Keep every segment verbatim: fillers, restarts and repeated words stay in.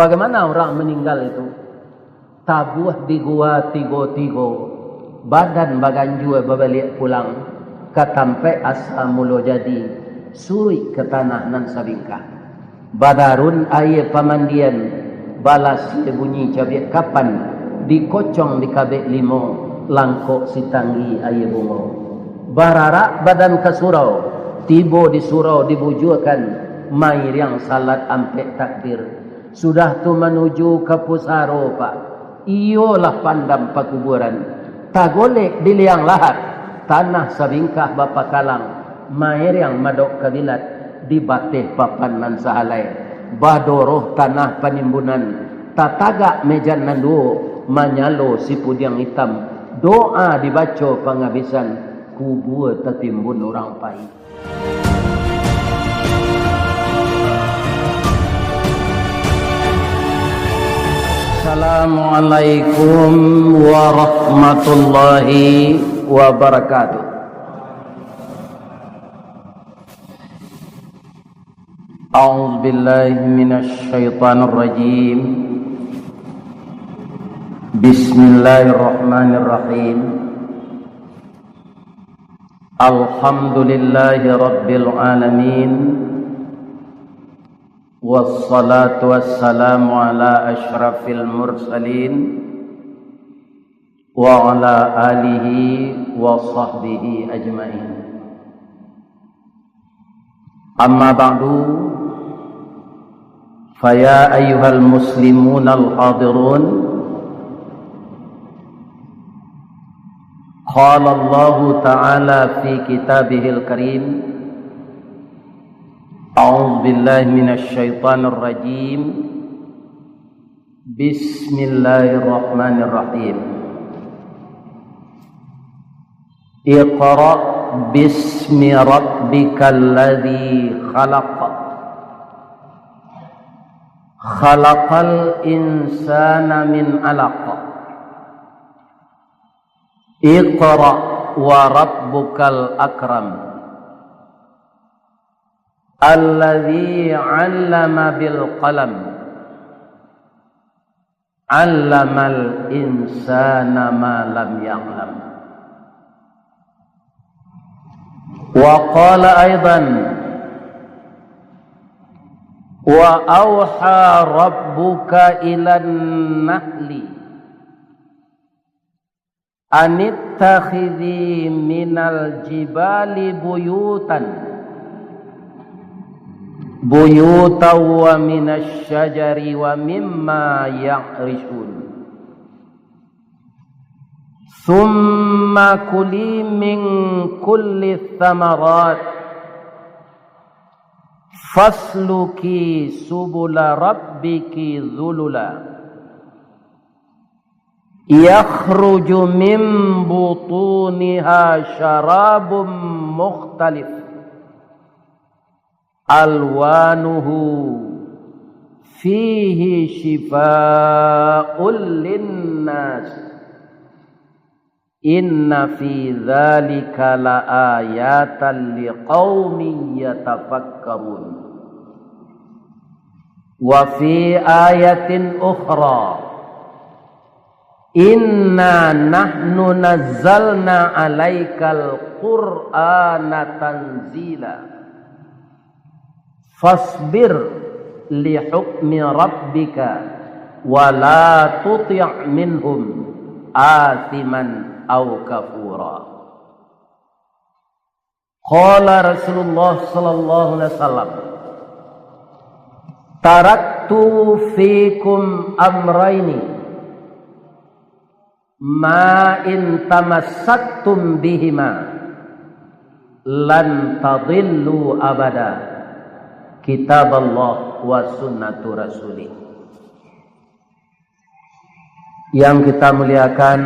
Bagaimana orang meninggal itu? Tabuah di gua tigo-tigo, badan baganjua babaliak pulang ka tampaik asa mulo jadi, suruik ka tanah nan sabingkah. Badarun aia pamandian, balasia bunyi cabiak kapan, dikocong dikabek limo, langkok sitanggi aia bungo. Bararak badan ka surau, tibo di surau dibujuakan, mairiang salat ampek takbir. Sudah tu manuju ka pusaro, Pak. Iyolah pandam pakuburan. Tagolek di liang lahat, tanah sabingkah bapakalang, mairiang madok kabilat, di bateh papan nan sahalai. Badoroh tanah panimbunan, tatagak mejan nan duo, manyalo sipudiang itam, doa dibaco pangabisan, kubua tatimbun urang pai. Assalamualaikum warahmatullahi wabarakatuh. A'udzubillahi minasyaitonirrajim. Bismillahirrahmanirrahim. Alhamdulillahi rabbil alamin. Wassalatu wassalamu ala asyrafil mursalin wa ala alihi wa sahbihi ajmain. Amma ba'du, faya ayyuhal muslimunal hadirun, qala Allahu ta'ala fi kitabihil karim, a'udzubillahi minasy syaithanir rajim, bismillahirrahmanirrahim. Iqra bismi rabbikal ladzi khalaq. Khalaqal insana min alaq. Iqra wa rabbukal akram. Alladzi 'allama bil qalam. 'Allamal insana ma lam ya'lam. Wa qala aidan, wa auha rabbuka ilan nahli anittakhidzi minal jibali buyutan, buyutan wa minasy syajari wa mimma ya'risyun. Tsumma kuli min kulli tsamarat, fasluki subula rabbiki dzulula. Yakhruju min butuniha syarabun mukhtalif alwanuhu fihi syifaa'ul linnas. Inna fi dzalika laayatan liqaumin yatafakkarun. Wa fi ayatin ukhra, inna nahnu nazzalna alaikal Qur'ana tanzila. Fasbir li hukmi rabbika, wa la tuti' minhum athiman aw kafura. Qala Rasulullah sallallahu alaihi wasallam, "Taraktu fikum amraini, ma in tamassaktum bihima, lan tadillu abada, kitaballah wa sunnatu rasulih." Yang kita muliakan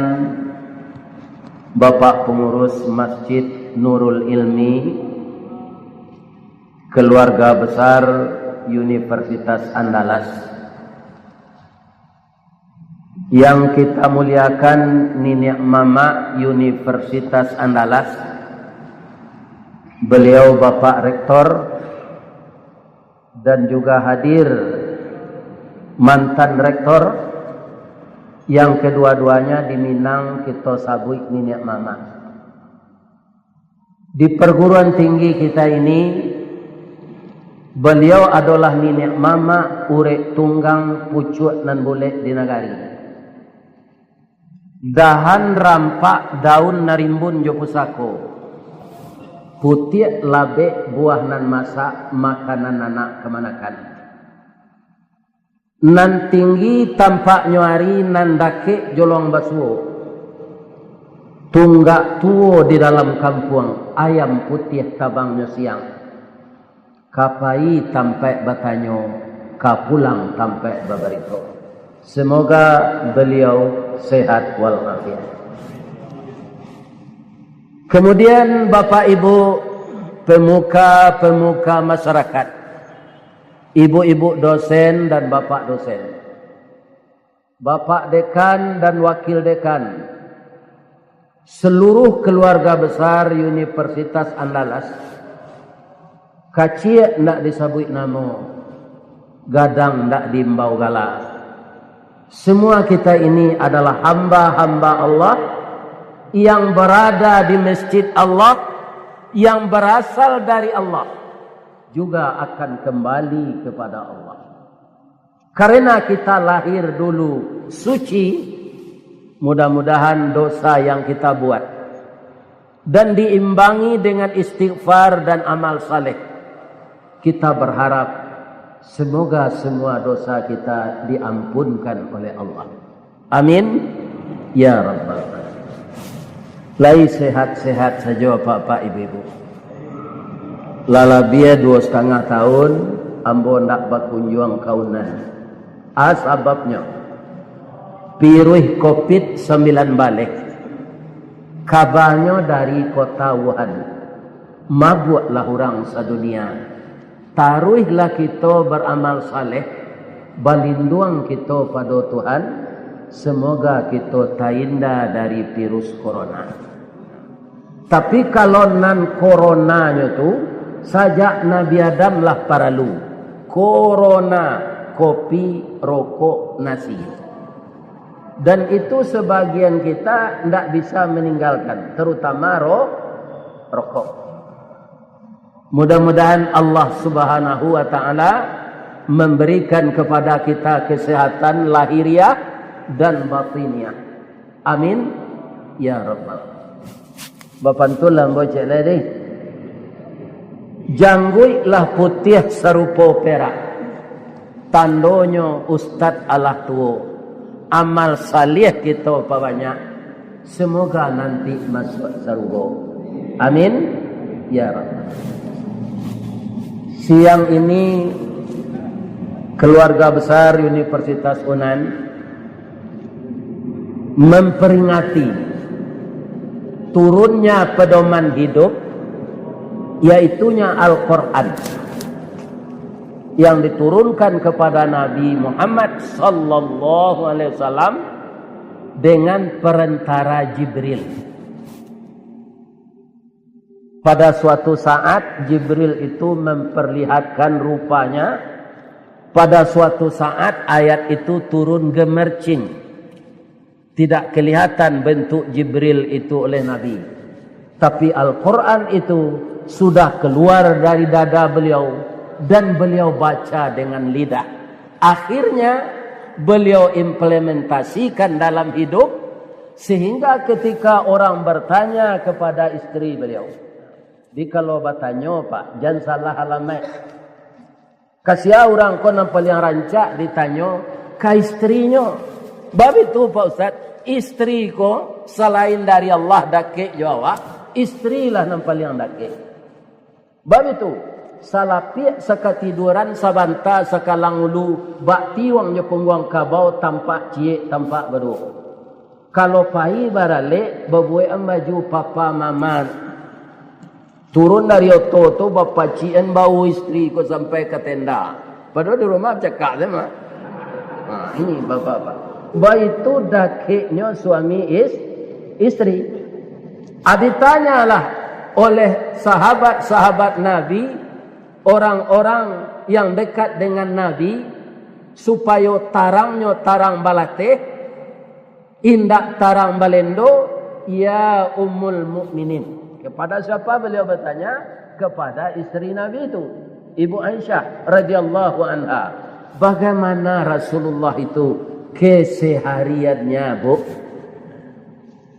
Bapak Pengurus Masjid Nurul Ilmi, Keluarga Besar Universitas Andalas. Yang kita muliakan Niniak Mamak Universitas Andalas, beliau Bapak Rektor, dan juga hadir Mantan rektor, yang kedua-duanya di Minang kito sabuik niniak mamak. Di perguruan tinggi kita ini, beliau adolah niniak mamak urek tunggang pucuak nan bulek di nagari. Dahan rampak daun narimbun jo pusako, putiak labek buah nan masak makanan anak kamanakan. Nan tinggi tampaknyo ari, nan dakek jolong basuo. Tunggak tuo di dalam kampuang, ayam putiah tabangnyo siang. Ka pai tampaik batanyo, ka pulang tampaik babarito. Semoga beliau sehat walafiat. Kemudian, Bapak Ibu, pemuka-pemuka masyarakat, ibu-ibu dosen dan bapak dosen, bapak dekan dan wakil dekan, seluruh keluarga besar Universitas Andalas, kaciak ndak disabuik namo, gadang ndak diimbau gala. Semua kita ini adalah hamba-hamba Allah yang berada di masjid Allah, yang berasal dari Allah, juga akan kembali kepada Allah. Karena kita lahir dulu suci, mudah-mudahan dosa yang kita buat dan diimbangi dengan istighfar dan amal saleh, kita berharap semoga semua dosa kita diampunkan oleh Allah. Amin, ya rabbal alamin. Lai sehat-sehat sajo, apak-apak, ibu-ibu. Lah labiah duo satangah tahun ambo ndak bakunjuang ka Unan. A sababnyo, piruih covid sambilan baleh, kabanyo dari kota Wuhan. Mabuaklah urang sadunia. Taruihlah kito baramal saleh, balinduang kito pado Tuhan, semoga kito tainda dari virus corona. Tapi kalau nan koronanyo tu, sajak Nabi Adam lah paralu. Korona, kopi, rokok, nasi. Dan itu sebagian kita ndak bisa meninggalkan, terutama ro-, rokok. Mudah-mudahan Allah Subhanahu wa Ta'ala memberikan kepada kita kesehatan lahiriah dan batiniah. Amin, ya rabbal. Bapantunlah ambo cek lai deh. Jangguiklah putiah sarupo perak, tandonyo ustad alah tuo. Amal saleh kito pabanyak, semoga nanti masuak sarugo. Amin, ya rabbal. Siang ini, keluarga besar Universitas Unan memperingati turunnya pedoman hidup, yaitunya Al-Quran, yang diturunkan kepada Nabi Muhammad sallallahu alaihi wasallam dengan perantara Jibril. Pada suatu saat, Jibril itu memperlihatkan rupanya. Pada suatu saat, ayat itu turun gemercing. Tidak kelihatan bentuk Jibril itu oleh Nabi. Tapi Al-Quran itu sudah keluar dari dada beliau dan beliau baca dengan lidah. Akhirnya, beliau implementasikan dalam hidup, sehingga ketika orang bertanya kepada isteri beliau, di kalau batanyo, Pak, jan salah alamaik. Kasia urang ko nan paliang rancak ditanyo ka istrinyo. Babitu, Pak Ustaz, istri ko salain dari Allah dakek jo awak, istri lah nan paliang dakek. Babitu, salapiak sakatiduran sabanta sakalang ulu, bak tiwang jo pungguang kabau, tampak ciek, tampak baduo. Kalau pai baralek, babuekan baju papa mama. Turun dari oto tu, bapacikan bau istri ko sampai ka tenda. Padahal di rumah bacakak sajo mah. Ha, ini bapak-bapak. Baitu dakeknyo suami is-, istri. Ah, ditanyalah oleh sahabat-sahabat Nabi, orang-orang yang dekat dengan Nabi, Supayo tarangnyo tarang balateh, indak tarang balendo, ya Ummul Mukminin. Kepada siapa beliau bertanya? Kepada isteri Nabi itu, Ibu Aisyah radhiyallahu anha. Bagaimana Rasulullah itu kesehariannya, Bu?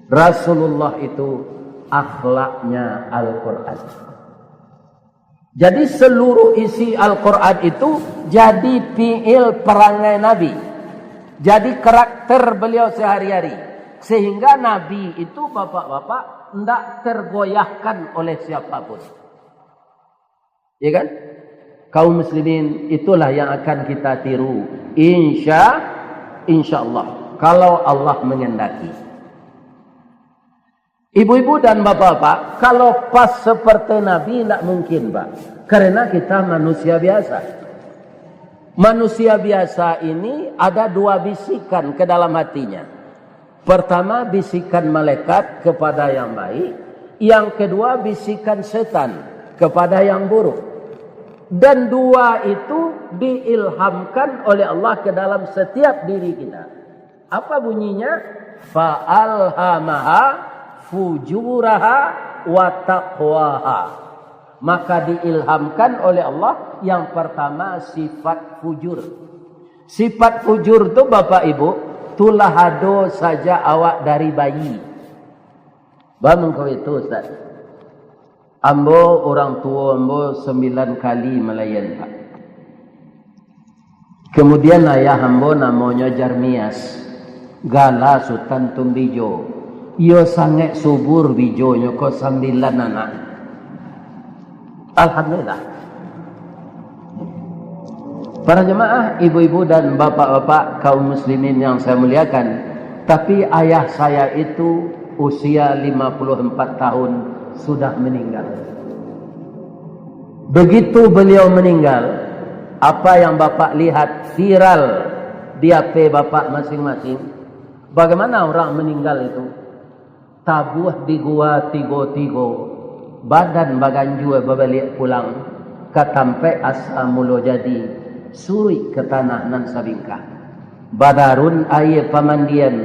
Rasulullah itu akhlaknya Al-Quran. Jadi, seluruh isi Al-Quran itu jadi fiil perangai Nabi, jadi karakter beliau sehari-hari, sehingga Nabi itu, bapak-bapak, ndak tergoyahkan oleh siapapun. Ya kan? Kaum muslimin, itulah yang akan kita tiru, insya, insya Allah, kalau Allah mengendaki. Ibu-ibu dan bapak-bapak, kalau pas seperti Nabi, ndak mungkin, Pak. Karena kita manusia biasa. Manusia biasa ini ada dua bisikan ke dalam hatinya. Pertama, bisikan malaikat kepada yang baik. Yang kedua, bisikan setan kepada yang buruk. Dan dua itu diilhamkan oleh Allah ke dalam setiap diri kita. Apa bunyinya? "Fa alhamaha fujuraha wa taqwaha." Maka diilhamkan oleh Allah yang pertama sifat fujur. Sifat fujur tu, Bapak Ibu, tulah ado saja awak dari bayi. Ba mangko itu, Ustaz. Ambo, urang tuo ambo sambilan kali malayan, Pak. Kemudian ayah ambo namonyo Jarmias, gala Sutan Tumbijo. Iyo sangaik subur bijonyo ko, sambilan anak. Alhamdulillah. Para jemaah, ibu-ibu dan bapak-bapak, kaum muslimin yang saya muliakan, tapi ayah saya itu usia lima puluh empat tahun sudah meninggal. Begitu beliau meninggal, apa yang bapak lihat viral di H P bapak masing-masing, bagaimana orang meninggal itu? Tabuah di gua tigo-tigo, badan baganjua babaliak pulang ka tampek asa mulo jadi, suruik ka tanah nan sabingkah. Badarun aia pamandian,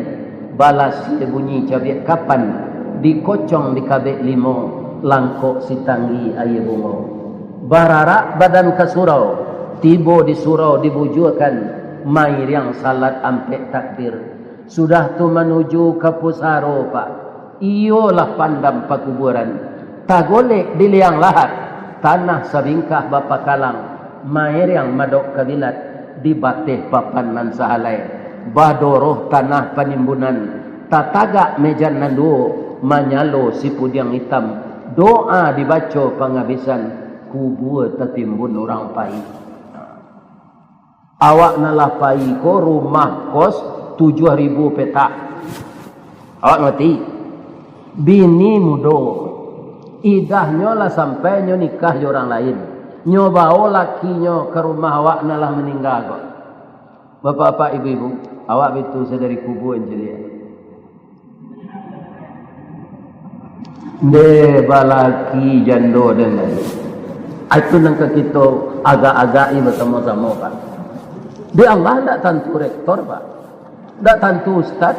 balasia bunyi cabiak kapan, dikocong dikabek limo, langkok sitanggi aia bungo. Bararak badan ka surau, tibo di surau dibujuakan, mairiang salat ampek takbir. Sudah tu manuju ka pusaro, Pak. Iyolah pandam pakuburan. Tagolek di liang lahat, tanah sabingkah bapakalang, mairiang madok kabilat, di bateh papan nan sahalai. Badoroh tanah panimbunan, tatagak mejan nan duo, manyalo sipudiang itam, doa dibaco pangabisan, kubua tatimbun urang pai. Awak nan lah pai ko rumah kos tujuah ribu petak. Awak ngarti? Bini mudo. Idahnyo lah sampai nyo nikah jo urang lain. Nyo bao lakinyo ka rumah awak nan lah maningga ko. Bapak-bapak, ibu-ibu, awak bitu sadari kubua caliak. Ndeh balaki jando den tadi. Itu nan ka kito agak-agak-i basamo-samo, Pak. Di Allah ndak tantu rektor, Pak. Ndak tantu ustaz.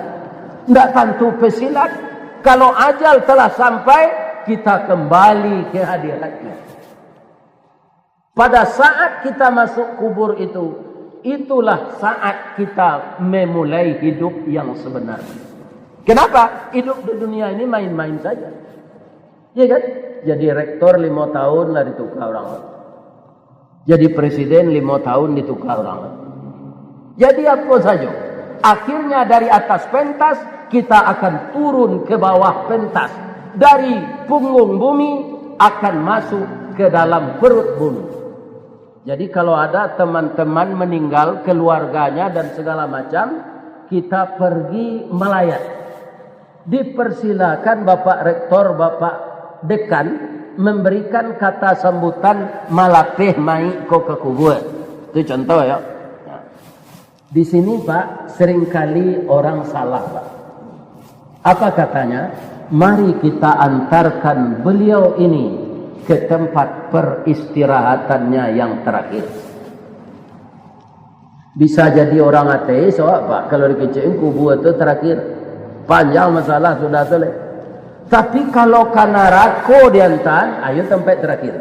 Ndak tantu pesilat. Kalau ajal telah sampai, kita kembali ke hadiratnya. Pada saat kita masuk kubur itu, itulah saat kita memulai hidup yang sebenarnya. Kenapa? Hidup di dunia ini main-main saja. Iya kan? Jadi rektor lima tahun lah ditukar orang. Jadi presiden lima tahun ditukar orang. Jadi apa saja. Akhirnya dari atas pentas, kita akan turun ke bawah pentas. Dari punggung bumi akan masuk ke dalam perut bumi. Jadi kalau ada teman-teman meninggal, keluarganya dan segala macam, kita pergi melayat. Dipersilakan Bapak Rektor, Bapak Dekan, memberikan kata sambutan malapeh maik ko ka kubua. Itu contoh, ya. Nah, di sini, Pak, seringkali orang salah, Pak. Apa katanya? Mari kita antarkan beliau ini ke tempat peristirahatannya yang terakhir. Bisa jadi orang ateis awak, Pak, kalau dikecek kubua tu terakhir. Panjang masalah sudah tu leh. Tapi kalau ka narako diantaan, ayo tampek terakhir.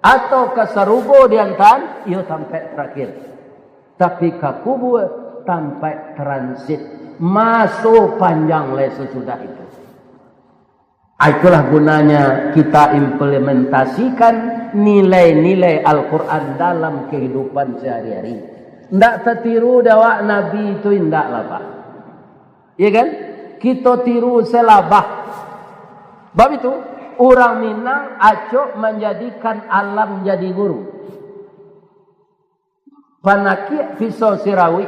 Atau ka sarugo diantaan, iyo tampek terakhir. Tapi ka kubua, tampek transit. Maso panjang leh sasudah itu. Ah, itulah gunanya kita implementasikan nilai-nilai Al-Quran dalam kehidupan sehari-hari. Ndak tatiru dek awak Nabi tu, indak lah, Pak. Iya kan? Kito tiru se labah. Bab itu, urang Minang acok manjadikan alam jadi guru. Panakik pisau sirawik,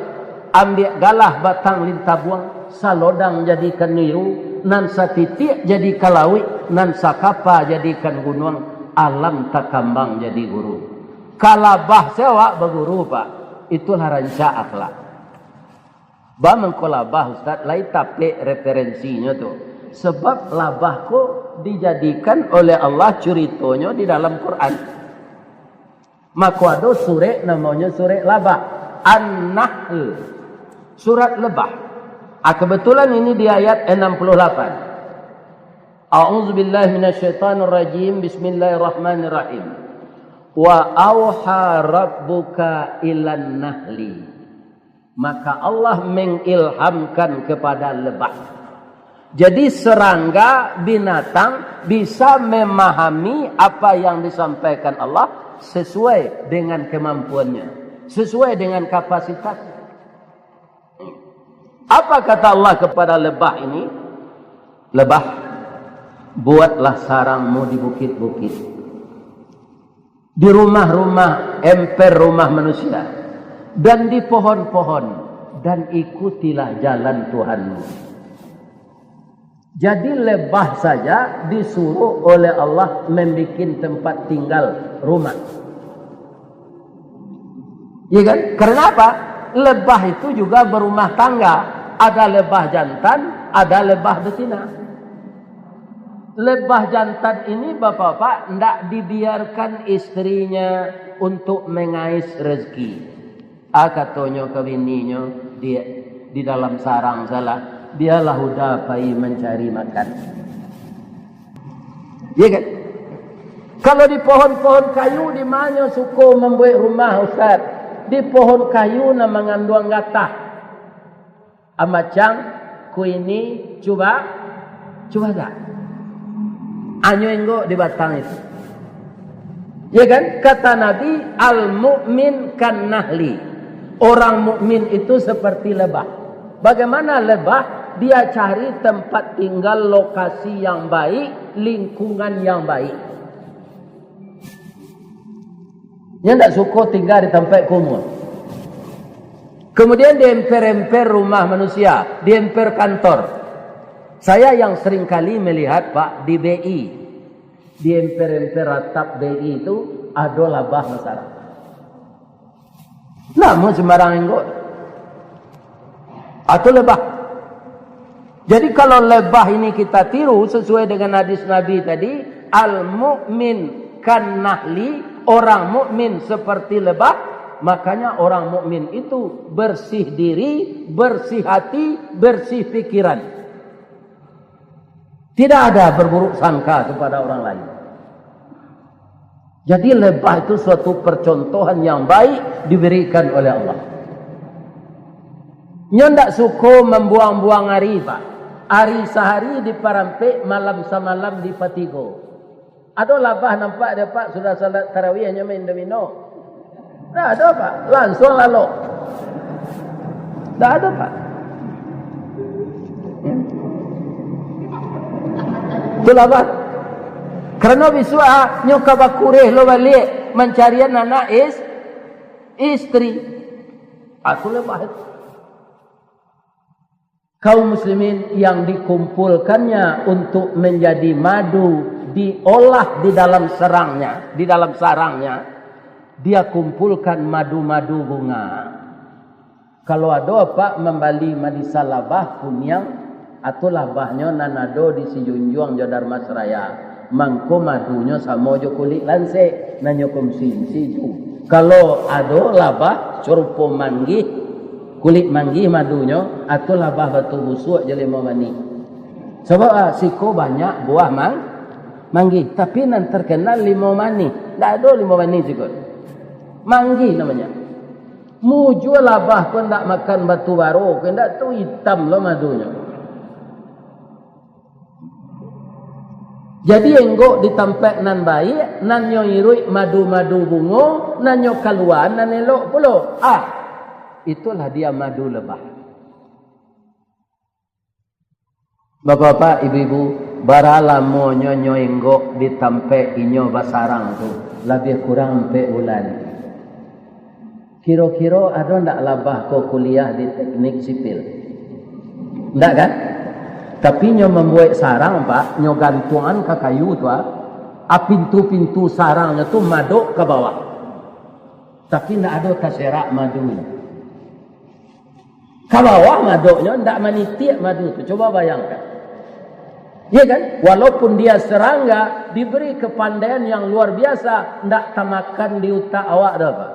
ambiak galah batang lintabuang, salodang jadikan niru, nan satitiak jadikan lauik, nan sakapa jadikan gunuang, alam takambang jadi guru. Ka labah se awak baguru, Pak. Itulah rancak akhlak. Ba mangko labah, Ustaz, lai tapek referensinyo tu. Sebab labah ko dijadikan oleh Allah curitonyo di dalam Quran. Mako ado surek namonyo surek Labah. An-Nahl. Surat Lebah. Ah, kebetulan ini di ayat enam puluh lapan. A'udzubillahi minasyaitonirrajim. Bismillahirrahmanirrahim. Wa auha rabbuka ilan nahli. Maka Allah mengilhamkan kepada lebah. Jadi serangga, binatang, bisa memahami apa yang disampaikan Allah sesuai dengan kemampuannya, sesuai dengan kapasitasnya. Apa kata Allah kepada lebah ini? Lebah, buatlah sarangmu di bukit-bukit, di rumah-rumah, emper rumah manusia, dan di pohon-pohon, dan ikutilah jalan Tuhanmu. Jadi lebah saja disuruh oleh Allah membuat tempat tinggal, rumah. Iya kan? Karena apa? Lebah itu juga berumah tangga. Ada lebah jantan, ada lebah betina. Lebah jantan ini, bapak-bapak, ndak dibiarkan istrinya untuk mengais rezeki. Ah, katonyo ka bininyo, di, di dalam sarang salah, biarlah Uda pai mancari makan. Iya kan? Kalau di pohon-pohon kayu, di manyo suko mambuek rumah, Ustaz? Di pohon kayu nan manganduang gatah. Amacang, kuini, cuba, cuba gak. Anyo inggok di batang itu. Ya kan? Kata Nabi, "Al-mu'min kan nahli." Orang mukmin itu seperti lebah. Bagaimana lebah? Dia cari tempat tinggal, lokasi yang baik, lingkungan yang baik. Dia ndak suko tinggal di tampek kumuh. Kemudian diemper-emper rumah manusia, diemper kantor. Saya yang sering kali melihat, Pak, di B I, diemper-emper atap B I itu ado labah masalah. Namo sembarang inggok. Atau lebah. Jadi kalau lebah ini kita tiru sesuai dengan hadis Nabi tadi, "Al-mu'min kan nahli", orang mukmin seperti lebah, makanya orang mukmin itu bersih diri, bersih hati, bersih pikiran. Tidak ada berburuk sangka kepada orang lain. Jadi lebah itu suatu percontohan yang baik diberikan oleh Allah. Nyo ndak suko mambuang-buang ari, Pak. Ari sahari diparampek, malam samalam dipatigo. Ado labah nampak dek Apak sudah salat tarawih nyo main domino? Ndak ado, Pak. Langsuang lalok. Ndak ado, Pak. Itulah, Pak. Karano bisuak, ah, nyo ka bakureh lo baliak mancarian anak is-, istri. Aku lebah itu. Kaum muslimin yang dikumpulkannya untuk menjadi madu, diolah di dalam serangnya, di dalam sarangnya, dia kumpulkan madu-madu bunga. Kalau ado Apak mambali marisa labah kuniang, atau labahnyo nan ado di Sijunjuang jo Dharmasraya, mangko madunyo samo jo kulik lansek, nan nyo konsumsi tu. Kalau ado labah, Sarupo manggih, kulik manggih madunyo, atau labah batu busuak jo limau manih. Sabab, ah, siko banyak buah mang-, manggih, tapi nan terkenal limau manih. Ndak ado limau manih siko. Manggih namonyo. Mujua labah ko ndak makan batu baro, ko ndak tu itam lo madunyo. Jadi, enggok di tampek nan baiak, nan nyo iruik madu-madu bungo, nan nyo kalua nan elok pulo. Ah, itulah dia madu lebah. Bapak-bapak, ibu-ibu, bara lamonyo nyo enggok di tampek inyo basarang tu? Labiah kurang ampek bulan. Kiro-kiro ado ndak labah ko kuliah di teknik sipil? Ndak kan? Tapi nyo mambuek sarang, Pak, nyo gantuangan ka kayu tu, ah. Ah, pintu-pintu sarangnyo tu madok ka bawah. Tapi ndak ado taserak madunyo. Ka bawah madoknyo, ndak manitiak madu tu. Coba bayangkan. Iya kan? Walaupun dia serangga, diberi kepandaian yang luar biasa, ndak tamakan di utak awak doh, Pak.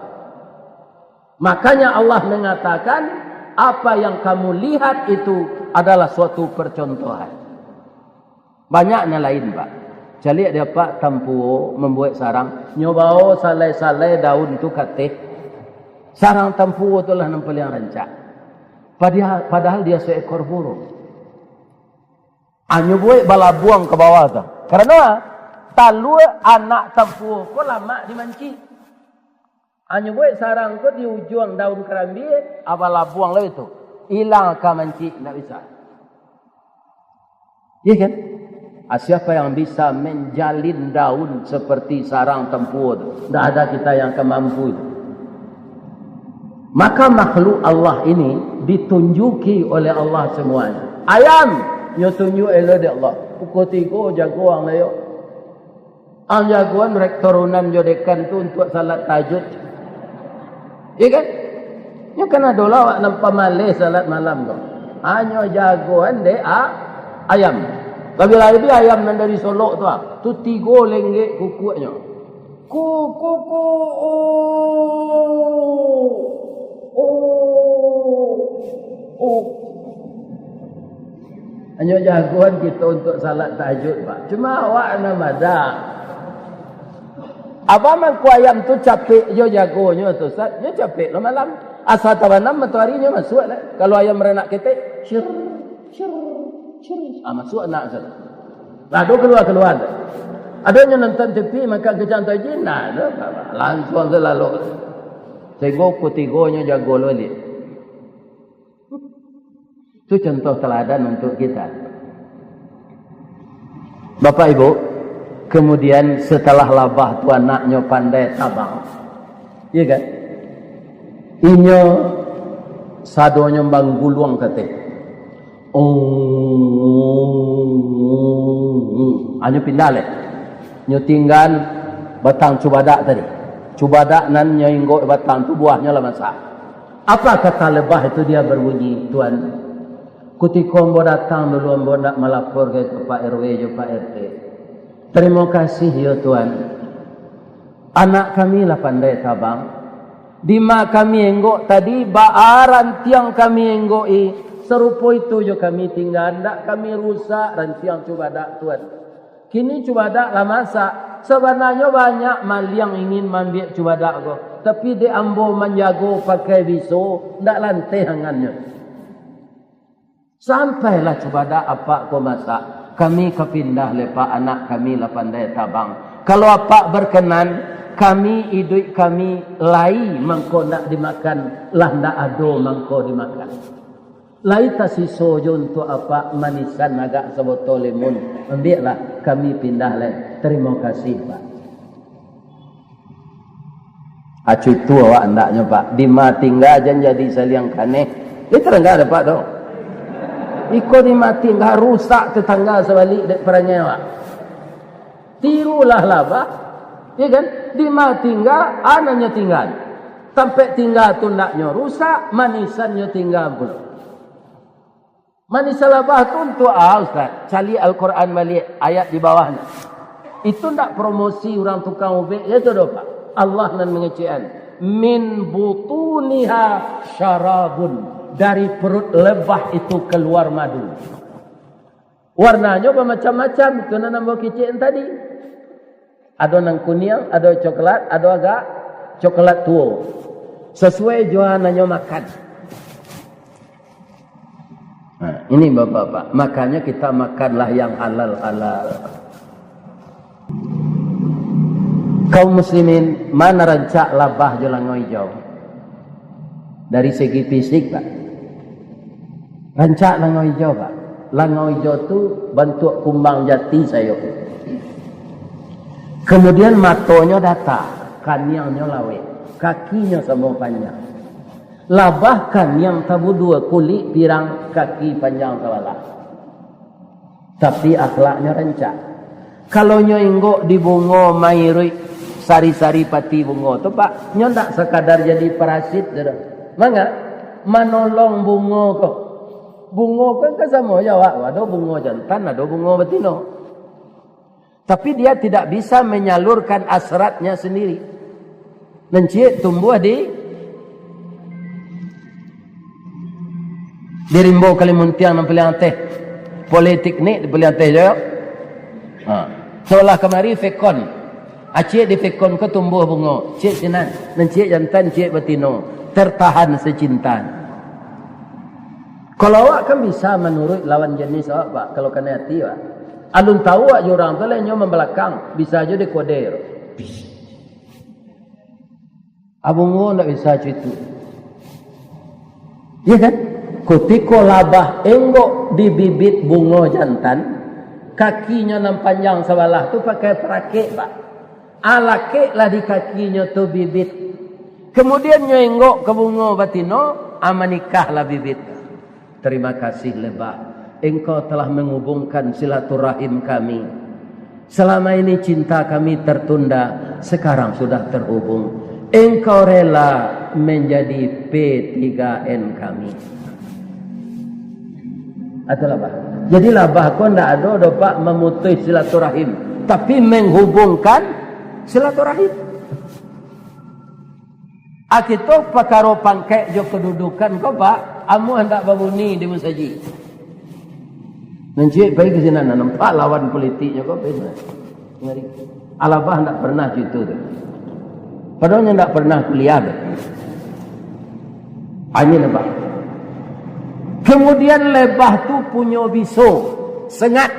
Makanya Allah mengatakan, apa yang kamu lihat itu adalah suatu percontohan. Banyak nan lain, Pak. Caliak dek Apak tampuo mambuek sarang, nyo bao salai-salai daun tu ka ateh. Sarang tampuo tu lah nan paliang rancak. Padahal, padahal dia seekor burung. Anyo buek balabuang ka bawah tu. Karano talua anak tampuo ko lamak di mancik. Anyo buek sarang ko di ujuang daun karambia, ah, balabuang lah itu. Ilang ka mancik, ndak bisa. Iya kan? Ah, siapa yang bisa menjalin daun seperti sarang tampuo tu? Ndak ada kita yang akan mampu itu. Maka makhluk Allah ini ditunjuki oleh Allah semuanya. Ayam, nyo tunjuk elok dek Allah. Pukul tigo jago ang layo. Ang jagoan rektor unan jo dekan tu untuak salat tahajud. Iya kan? Nyo kan ado lah awak nan pamaleh salat malam tu. Anyo jagoan dek a-, ayam. Labiah-labiah ayam nan dari Solok tu, ah. Tu tigo lenggek kukuaknyo. Ku, ku, ku, u, u, u. Anyo jagoan kito untuak salat tahajud, Pak. Cuma awak nan madak. Apo mangko ayam tu capek jo jagonyo tu, Ustaz? Nyo capek lo malam. Asa tabanam matoari nyo masuak lah. Kalau ayam baranak ketek, syir, syir, syir. Ah, masuak nak, Ustaz. Lah, ado kalua-kalua tu. Ado nyo nonton T V, makan kacang tajin, nah, tu, langsuang tu lalok. Sahinggo kutigonyo jago lo liak. Itu contoh teladan untuk kita. Bapak Ibu, kemudian setelah labah tu anaknyo pandai tabang, iya kan? Inyo sadonyo mangguluang ka ateh. Oh, anyo pindah leh. Nyo tinggaan batang cubadak tadi. Cubadak nan nyo inggok batang tu buahnyo lah masak. Apa kata lebah itu dia berbunyi, Tuan? Kutiko ambo datang dulu, ambo nak malapor ka Pak R W jo Pak R T. Tarimo kasih yo, Tuan. Anak kami lah pandai tabang. Dima kami enggok tadi, baa rantiang kami enggok i, sarupo itu jo kami tingga, ndak kami rusak rantiang cubadak, Tuan. Kini cubadak lah masak. Sabananyo banyak maliang ingin maambiak cubadak ko, tapi dek ambo manjago pakai biso, ndak lanteh angannyo. Sampailah cubadak apak ko masak, kami ka pindah leh, Pak, anak kami lah pandai tabang. Kalau apak berkenan, kami, iduik kami lai mangko nak dimakan, lah ndak ado mangko dimakan. Lai tasiso jo untuak apak manisan agak sabotol limun. Ambiaklah, kami pindah lai. Tarimo kasih, Pak. Acu itu awak andaknyo, Pak. Dima tingga jan jadi saliang kaneh. Itu enggak ada, Pak, tu. Iko dima tingga rusak tetangga sabalik dek parangai awak. Tirulah labah, ya kan? Dima tingga, anaknyo tingga. Tampek tingga tu ndaknyo rusak, manisannyo tingga pulo. Manis salabah tu untuak a, Ustaz? Caliak Al-Quran baliak, ayat di bawahnyo. Itu ndak promosi urang tukang ubek je tu doh, Pak. Allah nan mangecekan. Min butuniha syarabun, dari perut lebah itu keluar madu. Warnanyo bamacam-macam, tu nan ambo kecek tadi. Ado nan kuniang, ado coklat, ado agak coklat tuo. Sasuai jo nan nyo makan. Nah, ini bapak-bapak, makanya kita makanlah yang halal-halal. Kaum muslimin, mana rancak labah jo langau ijau? Dari segi fisik, Pak. Rancak langau ijau, Pak. Langau ijau tu bantuak kumbang jati sayo. Kemudian matonyo data, kaniangnyo laweh, kakinyo samo panjang. Labah kaniang tabuduo, kulik pirang, kaki panjang sabalah. Tapi akhlaknyo rancak. Kalau nyo inggok di bungo mairuik sari-sari pati bungo tu, Pak, nyo ndak sakadar jadi parasit tu doh. Manga? Manolong bungo ko. Bungo ko kan samo jo awak, ado bungo jantan, ado bungo batino. Tapi dia tidak bisa menyalurkan asratnya sendiri. Nan ciek tumbuah di, di rimbo Kalimuntiang nan paliang ateh. Politeknik di paliang ateh jo. Ha. Solah kamari fekon. Acik di fekon ko tumbuah bungo. Cik sinan. Nan ciek jantan, ciek batino. Tertahan secintan. Kalau awak kan bisa manuruik lawan jenis awak, Pak. Kalau kanai ati, Pak. Alun tahu awak jo urang tu, lah inyo mambalakang. Bisa jo dikoder. Abungo ndak bisa cak itu. Iya kan? Kutiko labah enggok di bibit bungo jantan, kakinyo nan panjang sabalah tu pakai parakek, Pak. Alakeklah di kakinyo tu bibit. Kemudian nyo enggok ka bungo batino, amanikahlah bibit. Terima kasih, lebah. Engkau telah menghubungkan silaturahim kami. Selama ini cinta kami tertunda, sekarang sudah terhubung. Engkau rela menjadi P tiga N kami. Itulah, Pak. Jadi, labah ko ndak ado doh, Pak, memutus silaturahim, tapi menghubungkan silaturahim. Ah, kito pakaro pangkek jo kedudukan ko, Pak, amuah ndak babunyi di musajik. Nan ciek pai ka sinan, nampak lawan politiknyo ko, pai sinan. Ngari. Ah, labah ndak pernah cak itu tu. Padahal nyo ndak pernah kuliah tu. Ah, iko lah, Pak. Kemudian lebah tu punyo biso, sengat.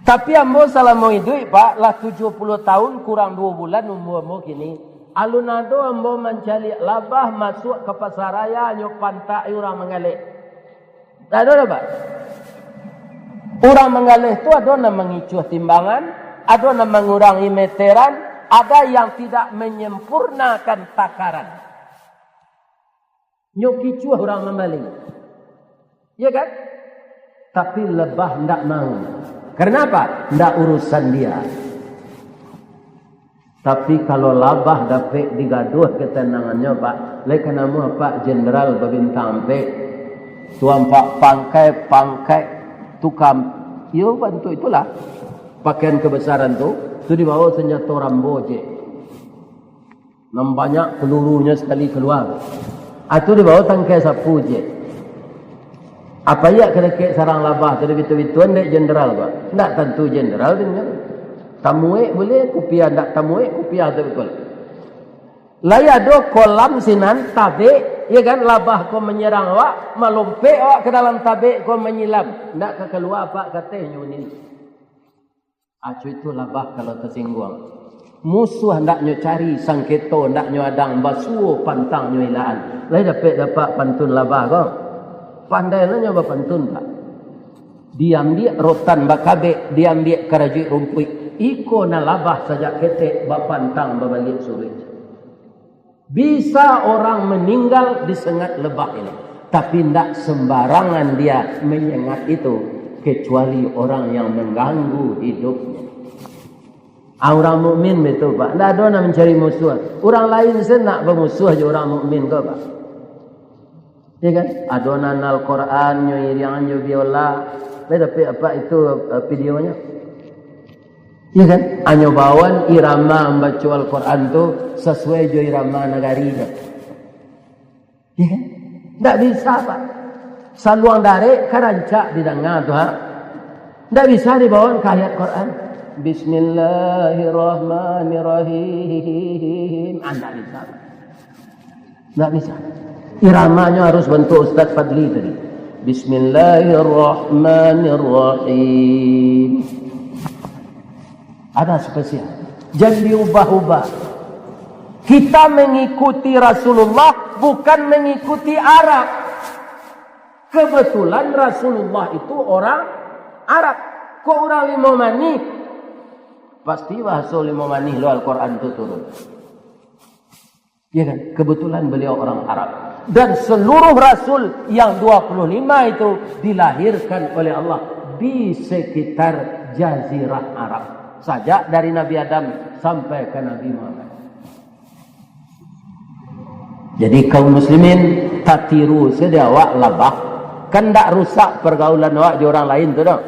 Tapi ambo salamo iduik, Pak, lah tujuah puluah tahun kurang duo bulan umua ambo kini. Alun ado ambo mancaliak labah masuak ka pasaraya, nyo pantak urang manggaleh. Ndak ado doh, Pak. Urang manggaleh tu ado nan mangicuah timbangan, ado nan mangurangi meteran, ada yang tidak menyempurnakan takaran. Nyo kicuah urang mambali. Iya kan? Tapi lebah ndak mau. Karena apa? Ndak urusan dia. Tapi kalau labah dapek digaduah ketenangannyo, Pak, lai ka namuah, Pak, jenderal babintang ampek, tuan, Pak, pangkai-pangkai tukang, iyo, bantuak itulah, pakaian kebesaran tu, tu dibawa senjato Rambo je. Nan banyak pelurunyo sakali kalua. Atu dibawa tangkai sapu je. Apo iyo ka dakek sarang labah tu, bitu-bituan dek jenderal ko? Ndak tantu jenderal tu nyo. Tamuek buliah kupiah, ndak tamuek kupiah tu bukul. Lai ado kolam sinan, tabek, iyo kan, labah ko manyerang awak, malompek awak ka dalam tabek ko manyilam. Ndak ka kalua apak kateh nyo ni. Acu itu labah kalau tasingguang. Musuah ndak nyo cari, sangketo ndak nyo adang, basuo pantang nyo ilaan. Lai dapek dapat pantun labah ko? Pandai lah nyo bapantun, Pak. Diambiak rotan bakabek, diambiak karajuik rumpuik. Iko nan labah sajak ketek, bapantang babaliak suruik. Bisa orang meninggal disengat lebah ini, tapi ndak sembarangan dia menyengat itu, kecuali orang yang mengganggu hidupnya. Ah, urang mukmin betul, Pak. Ndak ado nak mencari musuh. Urang lain se nak bamusuh jo urang mukmin ko, Pak. Ya kan? Ado nan Al-Quran nyo iriangan jo biola. Lai dapek apak itu, eh, videonyo? Iya kan? Anyo bawan irama mambaco Al-Quran tu sasuai jo irama nagari tu. Iya kan? Ndak bisa, Pak. Saluang darek ka rancak didanga tu, ha. Ndak bisa dibawan ka ayat Quran. Bismillahirrahmanirrahim. Ah, ndak bisa, Pak. Nggak bisa. Iramanyo harus bantuak Ustaz Fadli tadi. Bismillahirrahmanirrahim. Ada spesial. Jangan diubah-ubah. Kita mengikuti Rasulullah, bukan mengikuti Arab. Kebetulan Rasulullah itu orang Arab. Kok urang Limau Manih? Pasti bahaso Limau Manih lo Al-Quran tu turun. Ya kan? Kebetulan beliau orang Arab. Dan seluruh rasul yang dua puluh lima itu dilahirkan oleh Allah di sekitar Jazirah Arab. Sajak dari Nabi Adam sampai ke Nabi Muhammad. Jadi, kaum muslimin, tatiru saja awak labah. Kan ndak rusak pergaulan awak di orang lain tu doh.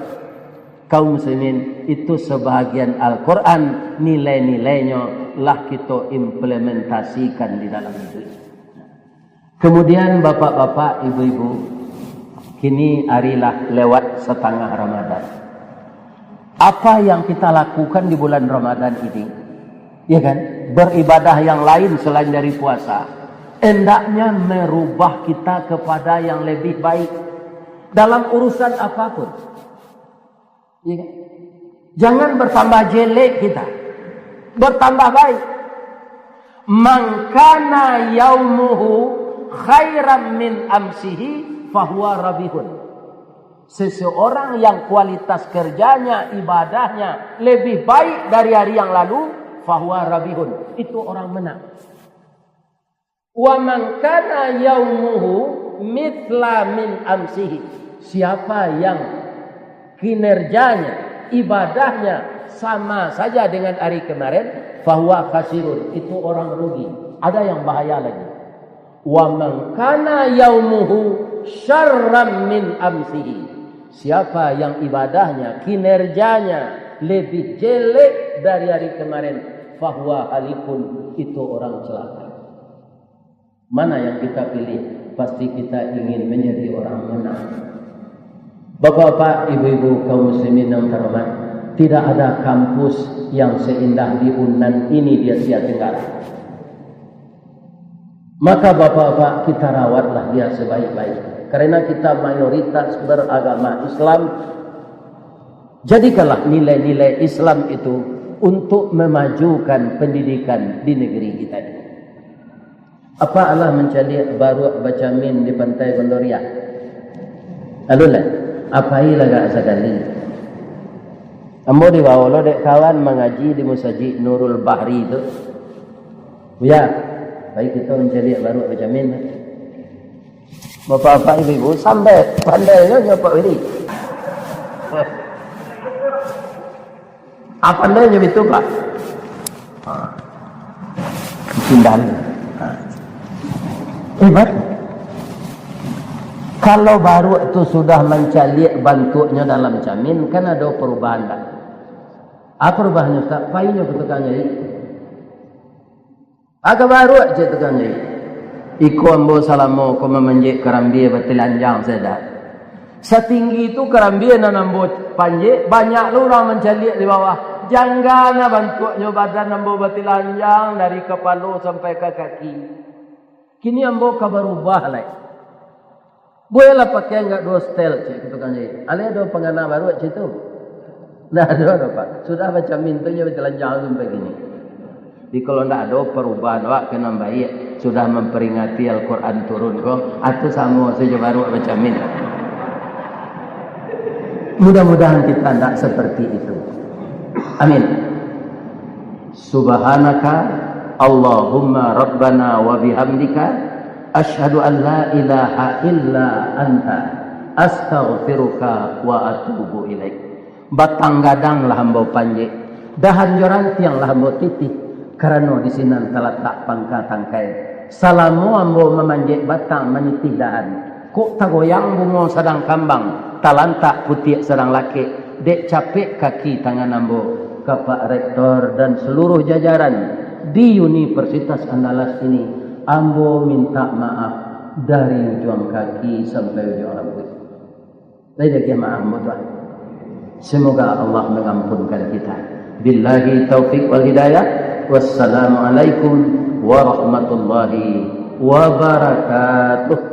Kaum muslimin, itu sebahagian Al-Quran, nilai-nilainyo lah kito implementasikan di dalam hidup. Kemudian, bapak-bapak, ibu-ibu, kini ari lah lewat satangah Ramadan. Apa yang kita lakukan di bulan Ramadan ini? Ya kan? Beribadah yang lain selain dari puasa, hendaknya merubah kita kepada yang lebih baik dalam urusan apapun. Iya kan? Jangan bertambah jelek kita. Bertambah baik. "Man kana yaumuhu khairan min amsihi fahuwa rabihun." Seseorang yang kualitas kerjanya, ibadahnya lebih baik dari hari yang lalu, fahuwa rabihun. Itu orang menang. "Wa man kana yaumuhu mitsla min amsihi." Siapa yang kinerjanya, ibadahnya sama saja dengan hari kemarin, fahuwa khasirun. Itu orang rugi. Ada yang bahaya lagi. "Wa man kana yaumuhu syarran min amsihi." Siapa yang ibadahnya, kinerjanya lebih jelek dari hari kemarin, fahuwa halikun. Itu orang celaka. Mana yang kita pilih, pasti kita ingin menjadi orang menang. Bapak-bapak, ibu-ibu, kaum muslimin yang terhormat, tidak ada kampus yang seindah di Unan ini di Asia Tenggara. Maka, bapak-bapak, kita rawatlah dia sebaik-baik. Karena kita mayoritas beragama Islam, jadikanlah nilai-nilai Islam itu untuk memajukan pendidikan di negeri kita ini. Apa alah mancaliak baruak bacamin di Pantai Gondoriah? Alun lah, apai lah gak sakali. Ambo dibawo lo dek kawan mangaji di Musajik Nurul Bahri tu. Buya, pai kito mancaliak baruak bacamin. Bapak-bapak, ibu-ibu, sampai pandainyo nyo Pak Willy. Apa nyo itu, Pak? Ha. Pindah. Ha. Hebat. Kalau baruak tu sudah mancaliak bantuaknyo dalam camin, kan ado perubahan, tak? Apa perubahannya, Ustaz? Painyo ke tukang jahit. Agak baruak, cek tukang jahit. Iko ambo salamo ko mamanjek karambia batilanjang sajo. Satinggi tu karambia nan ambo panjek, banyak lo urang mancaliak di bawah. Jangga nah bantuaknyo badan ambo batilanjang dari kapalo sampai ka kaki. Kini ambo ka barubah lai. Buliahlah pakai agak duo setel, cek tukang jahit. Alai ado pangana baruak cek tu? Ndak ado doh, Pak. Sudah bacamin tu nyo batilanjang sampai kini. Jadi, kalau ndak ado parubahan awak ka nan baiak, sudah mamperingati Al-Quran turun ko, atau samo sajo baruak bacamin. Mudah-mudahan kita ndak seperti itu. Amin. Subhanaka Allahumma Rabbana wa bihamdika, asyhadu an la ilaha illa anta, astaghfiruka wa atubu ilaik. Batang gadang lah ambo panjek, dahan jo rantiang lah ambo titih, karano di sinan talatak pangka tangkai. Salamo ambo mamanjek batang manitih dahan, kok tagoyang bungo sadang kambang, talantak putiak sadang lakek, dek capek kaki tangan ambo, Ka Pak Rektor dan seluruh jajaran di Universitas Andalas ini, ambo minta maaf dari ujuang kaki sampai ujuang rambuik. Lai diagiah maaf ambo tu, ah. Semoga Allah mengampunkan kita. Billahi taufik wal hidayah. Wassalamualaikum warahmatullahi wabarakatuh.